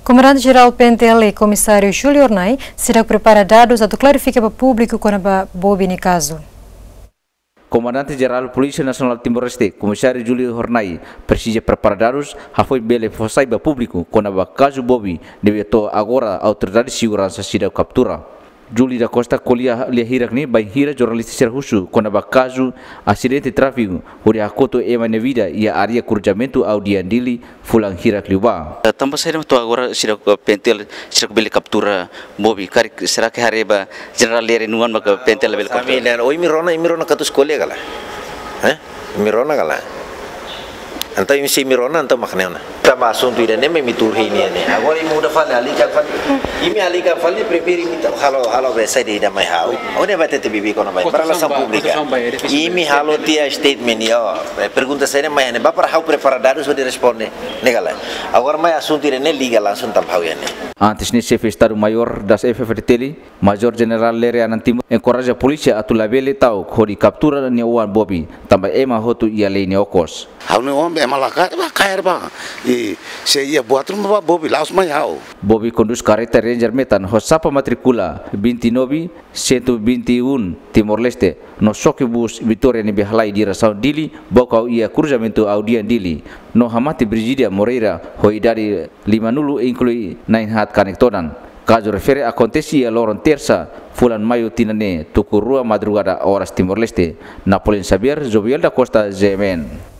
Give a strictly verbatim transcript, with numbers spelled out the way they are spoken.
Komandante Jerál P N T L, Komisáriu Júlio Hornai, seidauk prepara dadus atu klarifika ba públiku kona-ba Bobi nia kazu. Komandante Jerál Polísia Nasionál Timor-Leste, Komisáriu Júlio Hornai, presiza prepara dadus, hafoin bele fó sai ba públiku kona-ba kazu Bobi, ne'ebé to'o agora autoridade seguransa seidauk kaptura. Júlio da Costa ko'alia lia hirak ne'e bainhira jornalista sira husu kona-ba kazu asidente tráfiku hodi hakotu ema nia vida iha área kruzamentu Audian Dili fulan hirak liubá. Eh, tanba saida mak to'o agora seidauk, eh, P N T L seidauk bele kaptura Bobi? Karik será que haree ba Jenerál Lere nia an maka P N T L bele kaptura? Ami ne'e, oh, imi rona, imi rona katuas ko'alia ka lae? Eh? Imi rona ka lae? Entaun imi, se imi rona, entaun mak ne'e ona. Tanba asuntu ida-ne'e mak imi tuur hein nia ne'e. Agora imi muda fali, alika fali. Imi alika fali, primeiru imi ta-, halo, halo be saida ida mai ha'u. Ó-nia ba T T B B kona-ba, ba relasaun públika. Imi halo tiha statement, ó. Eh, pergunta saida mai ne'e, ba para ha'u prepara dadus hodi responde. Ne'e ka lae? Agora mai asuntu ida-ne'e liga langsung tanba ha'u iha ne'e. Antes ne'e, Xefe Estadu Maiór das F-FDTL, Majór Jenerál Lere Anan Timur enkoraja polísia atu labele ta'uk hodi kaptura nia oan Bobi, tanba ema hotu iha lei nia okos. Ha'u-nia oan ema la kaer, ba kaer ba. I se iha buat ruma ba Bobi, la'ós mai ha'u. Bobi kondús karreta Ranger metan ho xapa matríkula vinte e nove, cento e vinte e um, Timor-Leste, no xoke bus Vitória ne'ebé halai diresaun Dili, bokau iha kruzamentu Audian Dili, no hamate Brigídia Moreira, ho idade limanulu, inklui na'in-haat kanek todan. Kazu refere akontese iha loron Tersa, fulan Maiu tinan ne'e, tuku rua madrugada oras Timor-Leste. Napoleon Xavier, Joviel da Costa, G M N.